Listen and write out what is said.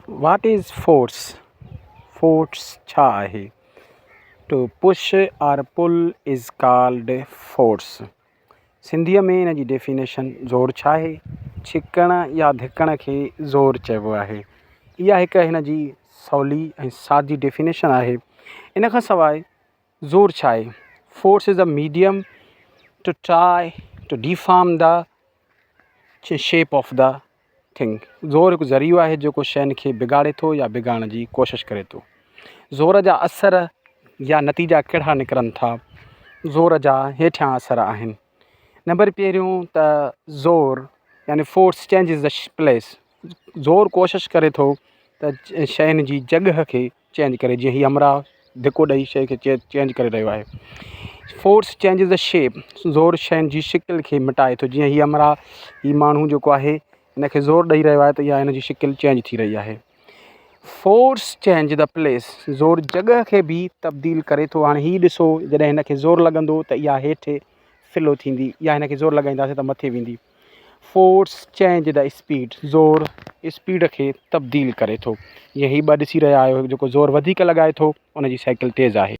What is force force ڇا آهي؟ To push or pull is called force سنڌيء ۾ ان جي ڊيفينيشن زور ڇا آهي؟ ڇڪڻ يا ڌڪڻ کي زور چئبو آهي. اها هڪ هن جي سولي ۽ سادي ڊيفينيشن آهي. ان کان سواء زور ڇا آهي؟ Force is a medium to try to deform the shape of the thing. زور هڪ ذريعو آهي جيڪو شين کي بگاڙي ٿو يا بگاڙڻ جي ڪوشش ڪري ٿو. زور جا اثر يا نتيجا ڪهڙا نڪرن ٿا؟ زور جا هيٺيان اثر آهن. نمبر پهريون ته زور يعني فورس چينجز the place زور ڪوشش ڪري ٿو ته شين جي جڳهه کي چينج ڪري جيئن هي همراهه ڌڪو ڏئي شيء کي چينج ڪري رهيو آهي. فورس چينجز the shape زور شين جي شڪل کي مٽائي ٿو جيئن هي همراهه هي ماڻهو جيڪو آهي هن کي زور ڏئي رهيو آهي ته اها هن جي شڪل چينج ٿي رهي آهي. فورس چينج the place زور جڳهه کي به تبديل ڪري ٿو هاڻي هي ڏسو جڏهن هن کي زور لڳندو ته اها هيٺ فلو ٿيندي يا هن کي زور لڳائينداسين ته مٿي ويندي. فورس چينج the speed زور اسپيڊ کي تبديل ڪري ٿو جيئن هي ٻه ڏسي رهيا آهيو جيڪو زور وڌيڪ لڳائي ٿو ان جي سائيڪل تيز آهي.